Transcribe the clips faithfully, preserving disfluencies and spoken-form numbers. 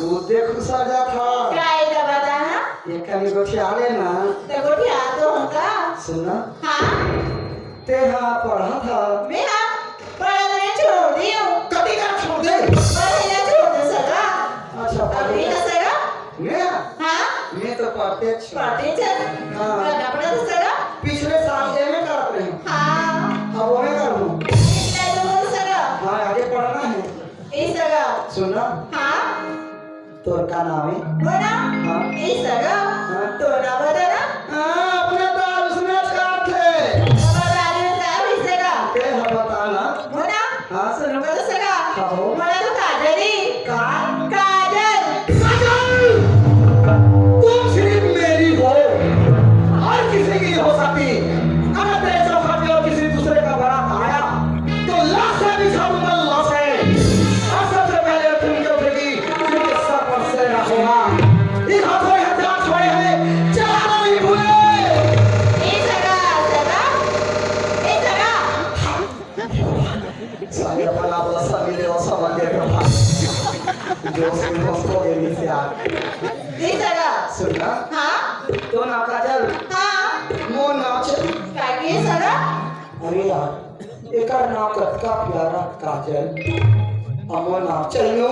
तू देख खुसर जात हा। काय का बता हा? ये कनी गोठिया ले ना। तो गोठिया तो होता। सुन ना। हाँ। ते हा पढ़ा था। मैं हा पढ़ा तो मैं छोड़ दियो। कभी का छोड़ दे? पढ़े ना छोड़ दे सगा। अच्छा, अभी पढ़े। ना सगा। मैं? हाँ। मैं तो पढ़ते छ। पढ़ते छ। हाँ। करना पड़ा तो सगा। पिछले साल एमए करत रहे। हाँ। अब ओमे कर लूँ। नहीं तो बोल सगा। हाँ, आगे पढ़ना है। ए सगा। सुन ना। हाँ। तोर का नाम है? बोला। हाँ। ए सगा। हाँ। तोर नाम बता ना। हाँ, अपने दाल उसने काट है। अब दाल में का है सगा? ते हम बता ना। बोला। हाँ। सुनो बोलो सगा। हाँ हो। बोला तो काजल ही। का? काजल। काजल! तुम सिर्फ मेरी हो और किसी की नहीं हो सकती। अगर तेरे चौखट में और किसी दूसरे का बारात आया तो लाशें बिछा दूंगा, लाशें। और सबसे पहले तुम जो उठेगी, तुमके सर पर सेना होगा। इन हाथों में हथियार छुए हुए चलाना नहीं भूले। ए सगा, सगा, ए सगा। साले अपना बोला सभी ले और समझ गए प्रभा। जोश में होश खो गए मिस यार। ए सगा। सुन ना। हाँ। तो ना काजल। हाँ। मोर नाम चल। काके सगा? अरे यार, एकर नाम कतका प्यारा काजल। अमो नाम चन्नू।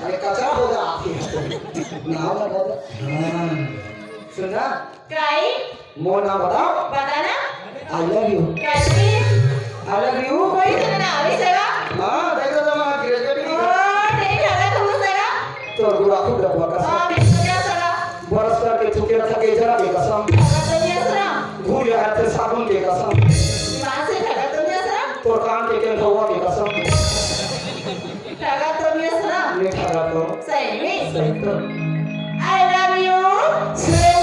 अरे कचरा हो जा आती है। नाम ना बता। हाँ। सुन ना। काई? मोर नाम बता। बता ना। I love you। कैसे? I love you। कोई तो ना आवे सगा। हाँ, देख लो जमा ग्रेजुएट ओ, की। नहीं लगा तुम सगा। तो गुड़ा खूब डब्बा का हाँ, सगा। बिल्कुल क्या सगा। बरस करके चुके रखा के जरा के कसम। ठगा तो नहीं असरा। घूर गया है तेरे साबुन के कसम। माँ से ठगा तो नहीं असरा। तोर कान के के भौवा के कसम। ठगा तो नहीं असरा। नहीं ठगा तो। सही में। सही तो। I love you।